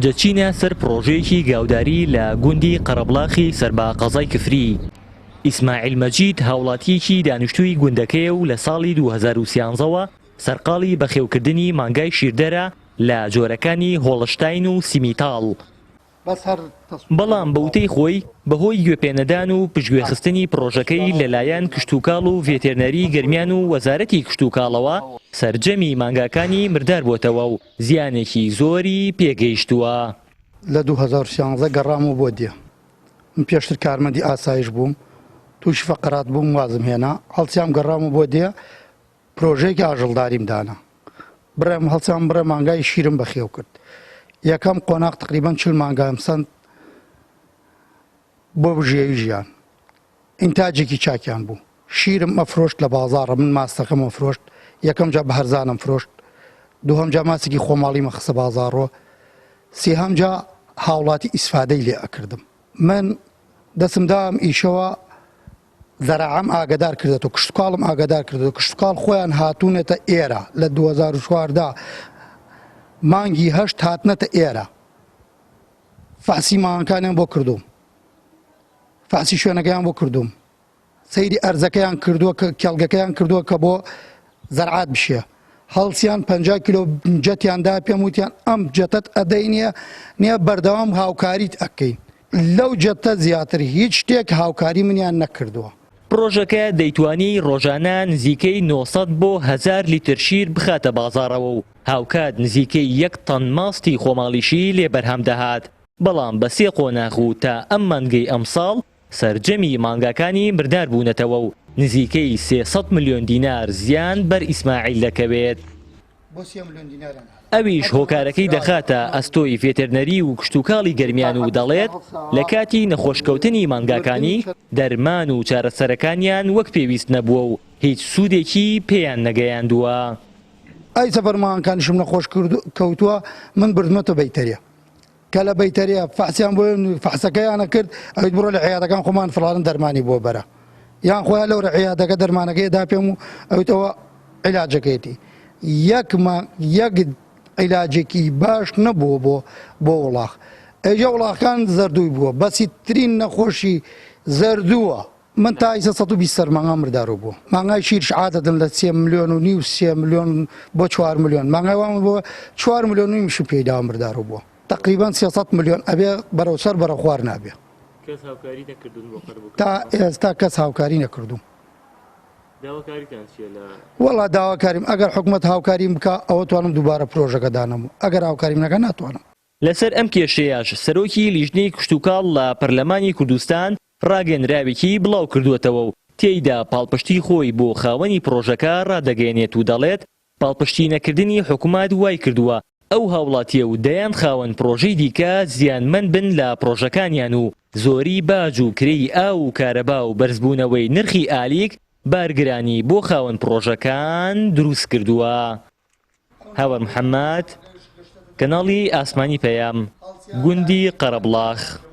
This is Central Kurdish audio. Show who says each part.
Speaker 1: دەچینە سەر پڕۆژەیەکی گاوداری لە گوندی قەرەبڵاخی سەر بە قەزای کفری. ئیسماعیل مەجید هاوڵاتییەکی دانیشتووی گوندەکەیە و لە ساڵی 2013 وە سەرقاڵی بەخێوکردنی مانگای شیردەرە لە جۆرەکانی هۆڵشتاین و سیمیتاڵ. بەڵام بە وتەی خۆی بەهۆی گوێپێنەدان و پشتگوێخستنی پڕۆژەکەی لەلایەن کشتوکاڵ و ڤێتێرنەری گەرمیان و وەزارەتی کشتوکاڵەوە سەرجەمی مانگاکانی مرداربووەتەوە و زیانێکی زۆری پێگەیشتووە.
Speaker 2: لە 2013 گەڕامەوە بۆ دێ. من پێشتر کارمەندی ئاسایش بووم، تووشی فەقەرات بووم وازم هێنا، هەڵسیام گەڕامەوە بۆ دێ، پرۆژەیەکی ئاژەڵداریم دانا. بڕێم هەڵسام بڕێ مانگای شیرم بەخێو کرد. یەکەم قۆناغ تقریبەن 40 مانگایم سەند بۆ بژێوی ژیان. ئینتاجێکی چاکیان بوو. شیرم ئەفرۆشت لە بازاڕە من ماستەکەم ئەفرۆشت یەکەم جا بە هەرزانم فرۆشت دووهەم جا ماسێکی خۆماڵیمە خستە بازاڕۆ سێهەم جا هاوڵاتی ئیسفادەی لێ ئەکردم من دەسم دام ئیشەوە زەراعەم ئاگدار کردێتەوە کشتتوکاڵم ئاگدار کردەوە کشتتوکاڵ خۆیان هاتوونەتە ئێرە لە 2014 مانگی هەشت هاتنەتە ئێرە فەحسی مانگەکانیان بۆ کردووم فەحسی شوێنەکەیان بۆ کردووم سەیری ئەرزەکەیان کردووە کە کێڵگەکەیان کردووە کە بۆ زەرعات بشێ هەڵسیان 50 کیلۆ جەتیان دا پێم وتیان ئەم جەتەت ئەدەی نییە نییە بەردەوام هاوکاریت ئەکەین لەو جەتە زیاتر هیچ شتێک هاوکاری منیان نەکردووە.
Speaker 1: پڕۆژەکە دەیتوانی ڕۆژانە نزیکەی 900 بۆ 1000 لیتر شیر بخاتە بازاڕەوە و هاوکات نزیکەی یەک تەن ماستی خۆماڵیشی لێ بەرهەم دەهات، بەڵام بە سێ قۆناغ و تا ئەم مانگەی ئەمساڵ سەرجەمی مانگاکانی مردار بوونەتەوە و نزیکەی 300 ملیۆن دینار زیان بەر ئیسماعیل دەکەوێت. ئەویش هۆکارەکەی دەخاتە ئەستۆی ڤێتێرنەری و کشتوکاڵی گەرمیان و دەڵێت، لە کاتی نەخۆشکەوتنی مانگاکانی، دەرمان و چارەسەرەکانیان وەک پێویست نەبووە و هیچ سوودێکی پێیان نەگەیاندووە.
Speaker 2: ئەی سەفەر مانگاکانیشم نەخۆش کەوتووە، من بردمەتە بەیتەریە. کە لە بەیتەریە فەحسیان بۆ فەحسەکەیانە کرد ئەویت بڕۆ لە عیادەکان خۆمان فڵانە دەرمانی بۆ بەرە یان خۆیان لەو عیادەکە دەرمانەکەی دا پێم و ئەویتەوە عیلاجەکەیەتی یەک یەک عیلاجێکی باش نەبووە بۆ بۆ وڵاخ ئەیجا وڵاخەکان زەردووی بووە بەسیترین نەخۆشی زەردووە من تا ئیسە 120 سەر مانگا مردارو بووە مانگای شیرش عادەتەن لە سێ ملیۆن و نیو سێ ملیۆن بۆ چوار ملیۆن مانگای وام بۆ چوار ملیۆن و نیویشم پێی داوە مردارو بووە تقریبا 300 ملیۆن ئەبێ بەرەو سەر بەرەو خوار نابێ
Speaker 3: کەس هاوکاری نەکردوون بۆ قەرەبوو
Speaker 2: تا ئێستا کەس هاوکاری نەکردووم
Speaker 3: داواکاریتان چییە لە
Speaker 2: وەڵا داواکاریم ئەگەر حکومەت هاوکاریم بکا ئەوە توانم دووبارە پرۆژەکە دانەم و ئەگەر هاوکاریم نەکا ناتوانم.
Speaker 1: لەسەر ئەم کێشەیەش سەرۆکی لیژنەی کشتوکاڵ لە پەرلەمانی کوردستان ڕاگەیەنراوێکی بڵاوکردووەتەوە و تێیدا پاڵپشتی خۆی بۆ خاوەنی پڕۆژەکە ڕادەگەیەنێت و دەڵێت، پاڵپشتی نەکردنی حکومەت وایکردووە ئەو هاوڵاتییە و دەیان خاوەن پڕۆژەی دیکە زیانمەند بن لە پڕۆژەکانیان و زۆری باج و کرێی ئاو و کارەبا و بەرزبوونەوەی نرخی ئالیک بارگرانی بۆ خاوەن پڕۆژەکان دروستکردووە. هاوار محەمەد، کەناڵی ئاسمانی پەیام، گوندی قەرەبڵاخ.